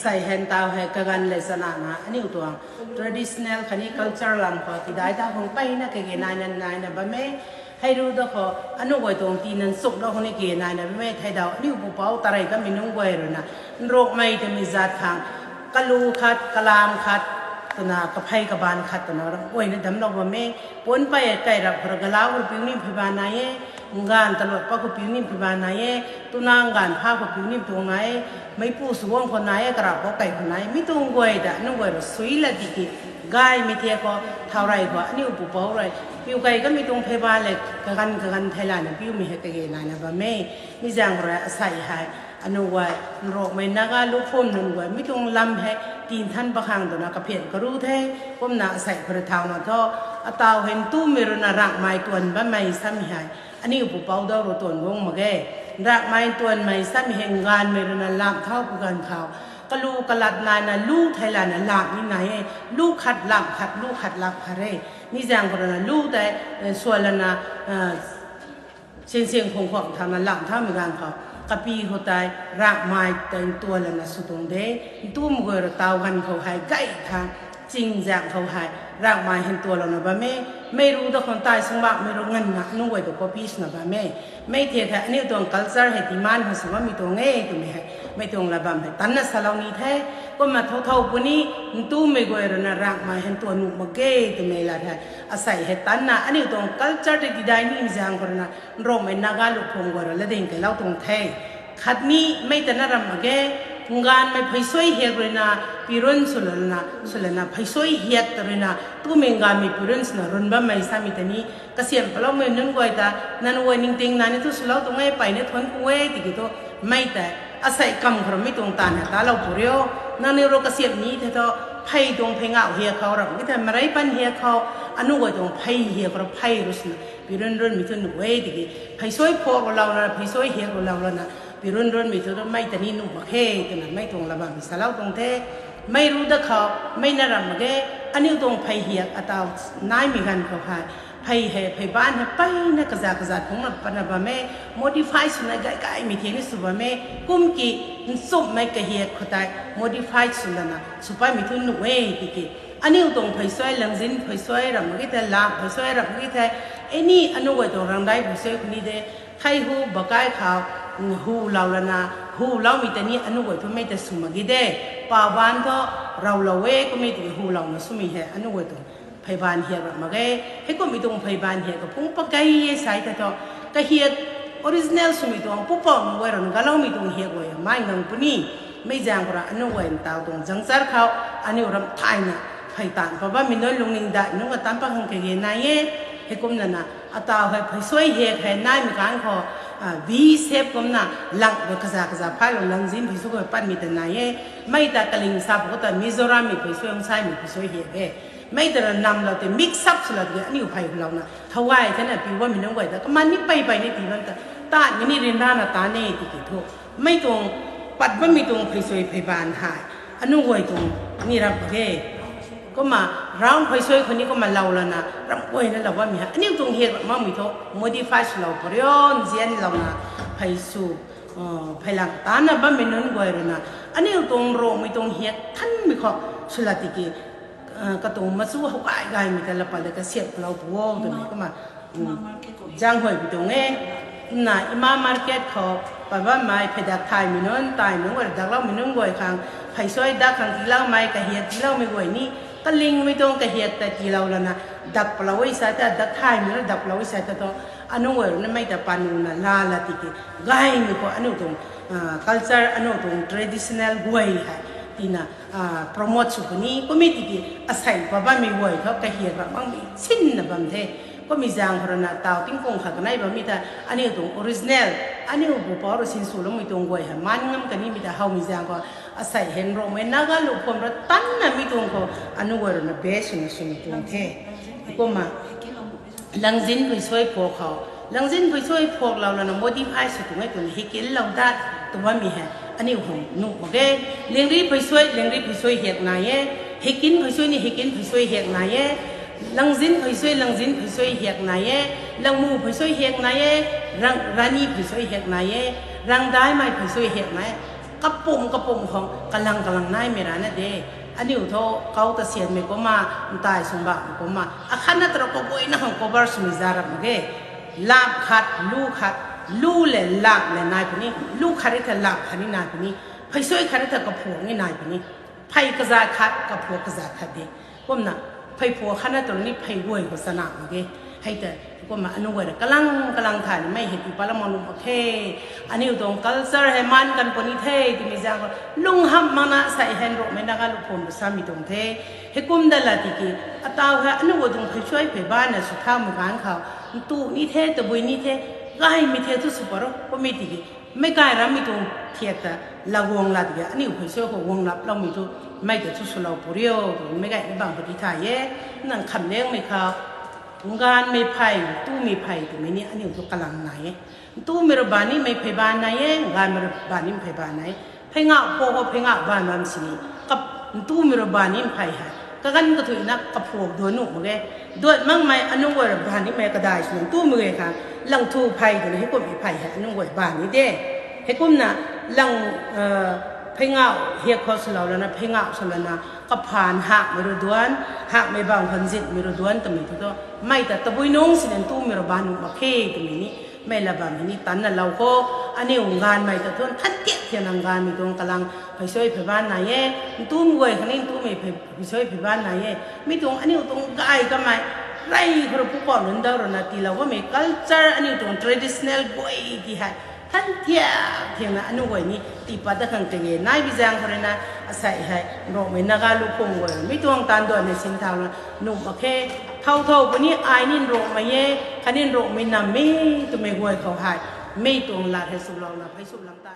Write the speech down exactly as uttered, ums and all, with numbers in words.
Asei hei ntaw hei kaganv le chanana aniu tuang traditional khatni culture lam khou tidai ta hung mpeyna kage naina naina bam e. Hei ru da khou aniu guay tuang tina nchuk da khou ni kage naina bam e. Thei daw aniu pupouc tarey kamei nunc guay rui na nrukmei twmei zat khang kalu khat, kalam khat, twna kaphey kabaanv khat twna ram guayna damclou bam e. Puanc pey kai rap khou rui galau khou piu ni phey baan nai e, nganv taluat pat khou piu ni phey baan nai e, tuna nganv pha khou piu ni tuang nai e, meipu suguang khou nai e, karap khou kai khou nai e, mi tuang guay ta nunc guay rui sui la tiki gaymei the khou, thau rey khou aniu pupouc rui piu key kamei tuang phey baan le kaganv kaganv theilayna piumei hei kage naina bam e. Mi zaeng khou rui asei hei aniu guay nrukmei Naga luphum nunc guay mi tuang lam hei tinthan pakhang twna kaphian karu the. Kumna asei khou rui thauna thu, ataw hei ntumei rui na rakmei tuan bammei samei hei aniu pupouc daw rui tuan guang mak ge. Rakmei tuanmei samei hei nganvmei rui na lam thau pu ganv khou kalu kalat naina lu theilayna lam ni nai e. Lu khat lam khat, lu khat lam khat re. Mi zaeng khou rui na lu tei, e, swan lana, e, sinsing khung khwang thana lam thaumei ganv khou kapi khou tei rakmei tei ntuan lana sw tuang de. Ntumei guay rui taw ganv khou hei gay tha, ching zaeng khou hei rakmei hei ntuanlouna bam e. Mei ru da khou tai sung bakmei rui nganvna nunc guay tu copy swna bam e. Mei the the aniu tuang culture hei demand khou sw bammei tuang e twmei hei mei tuang la bam hei tanna salou ni the. Kumna thow thow puni ntumei guay rui na rakmei hei ntuan nuh mak ge twmei lat hei asei hei tanna aniu tuang culture tei tidai nimei zaeng khou rui na nrukmei Naga luphum guay rui latding keylou tuang the. Khatni mei ta na ram mak ge, nganvmei pheysuai hiak rui na pirun swlana, swlana pheysuai hiak ta rui na tumei nganvmei pirun swna run bammei samei ta ni kasiam paloumei nunc guay ta, nang guay ningting na ni thu swlou tuang e, peyna thuanc ku e tiki thu, mei tei asei kam khou rui mi tuang taanv hei talou pu rio. Nangniw rui kasiam ni the thu, phey tuang phey ngauh hiak khou ram ki the, marei pan hiak khou, aniu guay tuang phey hiak khou rui phey rui swna pirun runmei thu nuh e tiki, pheysuai phuak rui lou lana, pheysuai hiak rui lou lana pirun runmei thu mei ta ni nuh mak khe twna mei tuang la bam salou tuang the. Mei ru da khou mei na ram mak ge, aniu tuang phey hiak ataw naimei ganv khou hei phey hei phey baan hei peyna kaza kaza phungna patna bam e, modify swna gay gaymei the ni sw bam e. Kum ki nchumhmei kahiak khou tei modify swlana sw patmei thu nuh e tiki, aniu tuang pheysuai, langzin pheysuai ram mak ki the, lam pheysuai ram mak ki the, any aniu guay tuang rangdai pheysuai khou ni de, thei hu bakai khou, hu lou lana, hu loumei ta ni aniu guay thu mei ta sw mak ki de, pa baan thu raulou e kummei tiki hu louna swmei hei aniu guay tuang phey baan hiak ram mak ge. Heikummei tuang phey baan hiak kaphung pakey e sai the thu, kahiak original swmei tuang pupouc nunc guay rui na galoumei tuang hiak guay mai ngang puni. Mei zaeng khou rui aniu guay ntaw tuang zangchar khou aniu ram thayna phey taanv pat bammei nunc, lungning dai nunc ka tan pat khang kage nai e. Heikumna na ataw hei pheysuai hiak hei naimei kan khou, a, V shape kumna lang kaza kaza phaylou langzin pheysuai khou patmei ta nai e. Mei ta kaling sa pw khou ta Mizorammei pheysuai, Hongsaimei pheysuai hiak e. Mei ta rui namlou tei mix up swlou tiki aniu phey khou louna thau gay thena pi bammei nunc guay ta kaman ni pey pey ni pi bam ta, taanv ni ryanrana taanv e tiki thu, mei tuang pat bammei tuang pheysuai phey baan hei aniu guay tuang ni ram mak ge. Kumna round pheysuai khou ni kumna lou lana ram guayna lou bammei hei aniu tuang hiak ram makmei thu modify swlou pw rio, nzianlouna phey sw, phey lang taanna bammei nunc guay rui na aniu tuang Rongmei tuang hiak thanmei khou swla tiki, katuang machu how gay gaymei ta laa pat le kasiam palou pw o twmei kumna, zaenghuay pi tuang e. Kumna ima market khou pat bammei phey dak thaymei nunc, taimei nunc guay, dakloumei nunc guay khang pheysuai dak khang tiiloumei, kahiak tiiloumei guay ni kalingmei tuang kahiak ta tiilou lana dak palou e sa ta, dak thaymei nunc dak palou e sa ta thu, aniu guay rui na mei ta panuna laa la tiki, gaymei khou aniu tuang culture, aniu tuang traditional guay hei tina promote sw puni. Kummei tiki asei pat bammei guay thu kahiak ram makmei sinna bam the. Kummei zaeng khou rui na taw tingkung khat kanei bammei ta aniu tuang original, aniu pupouc rui sinswloumei tuang guay hei man ngam kanimei ta howmei zaeng khou asei hei Rongmei Naga luphum rui tanna mi tuang khou aniu guay rui na base swna swmei tuang the. Kumna langzin pheysuai phuak khou, langzin pheysuai phuaklou lana modify sw tuang e twna hikinlou dat tw bammei hei aniu hum nuh mak ge. Lingri pheysuai, lingri pheysuai hiak nai e. Hikin pheysuai ni hikin pheysuai hiak nai e. Langzin pheysuai, langzin pheysuai hiak nai e. Langmu pheysuai hiak nai e. Rang, rani pheysuai hiak nai e. Rangdaimei pheysuai hiak nai e. Kapum kapum khang kalang kalang naimei rana de. Aniu thu kau ta sianmei kumna, ntai sung bamei kumna, akhatna tarou kaguayna khang cover swmei za rap mak ge. Lap khat, lu khat, lu le lap le nai puni, lu khat ri tha lap khat ni nai puni, pheysuai khat ri tha kaphuak ni nai puni, phey kazat khat, kaphuak kazat khat de. Kumna, phey phuak khatna tarou ni phey guay khou chana mak ge. Hei ta, kumna aniu guay ra kalang kalang thaymei hei tii pat la mak nuh mak khe. Aniu tuang culture hei maan kan puni the twmei zaeng khou lung hamh makna sei hei Nruangmei Naga Luphum rui samei tuang the. Heikum da la tiki, ataw hei aniu guay tuang pheysuai pheybanna sw thaumei ganv khou, ntu ni the, tabui ni the, gaymei the thu sw pat ro, kummei tiki, meic gay rammei tuang thiak ta, laguang la tiki, aniu pheysuai khou guang laploumei thu, mei ta thu swlou pu rio, twmei gay ni bam khou ti thay e, nang kham lengmei khou, nganvmei phey, ntumei phey twmei ni aniu thu kalang nai e. Ntumei rui banv nimei phey ban nai e, nganvmei rui banv nimei phey ban nai e. Phey ngauh phuak khou phey ngauh ban bam sini, kap, ntumei rui banv nimei phey hei kaganv kathuicna kaphuak duan nuh mak ge. Duan makmei aniu guay rui banv nimei kadai swna ntumei guay khang, lang thu phey twna heikumhmei phey hei aniu guay banv ni de. Heikumna lang, phey ngauh hiak khou swlou lana, phey ngauh swlana, kaphaan hakmei rui duan, hakmei bam khou nzitmei rui duan twmei thu tu, mei ta tabui nungc sini ntumei rui banv nuh mak khe twmei ni, mei la bam hei ni tanna lou khou, aniu nganvmei ta thu nthan tiak thiakna nganvmei tuang kalang pheysuai pheyban nai e, ntumei guay khatni ntumei phey, pheysuai pheyban nai e. Mi tuang aniu tuang gay kamei, rey khou rui pupouc nunc dau rui na tiilou bammei culture aniu tuang traditional guay ti hei, nthan tiak thiakna aniu guay ni tii pat dat khang tei e. Nai bi zaeng khou rui na, asei hei Nruangmei Naga Luphum guay rui mi tuang taanv duan hei sin thau la nuh mak khe. Thow thow puni ai ni Nruangmei e, khatni Nruangmei nam e twmei guay khou hei, mi tuang lat hei swlouna phey sw lang ta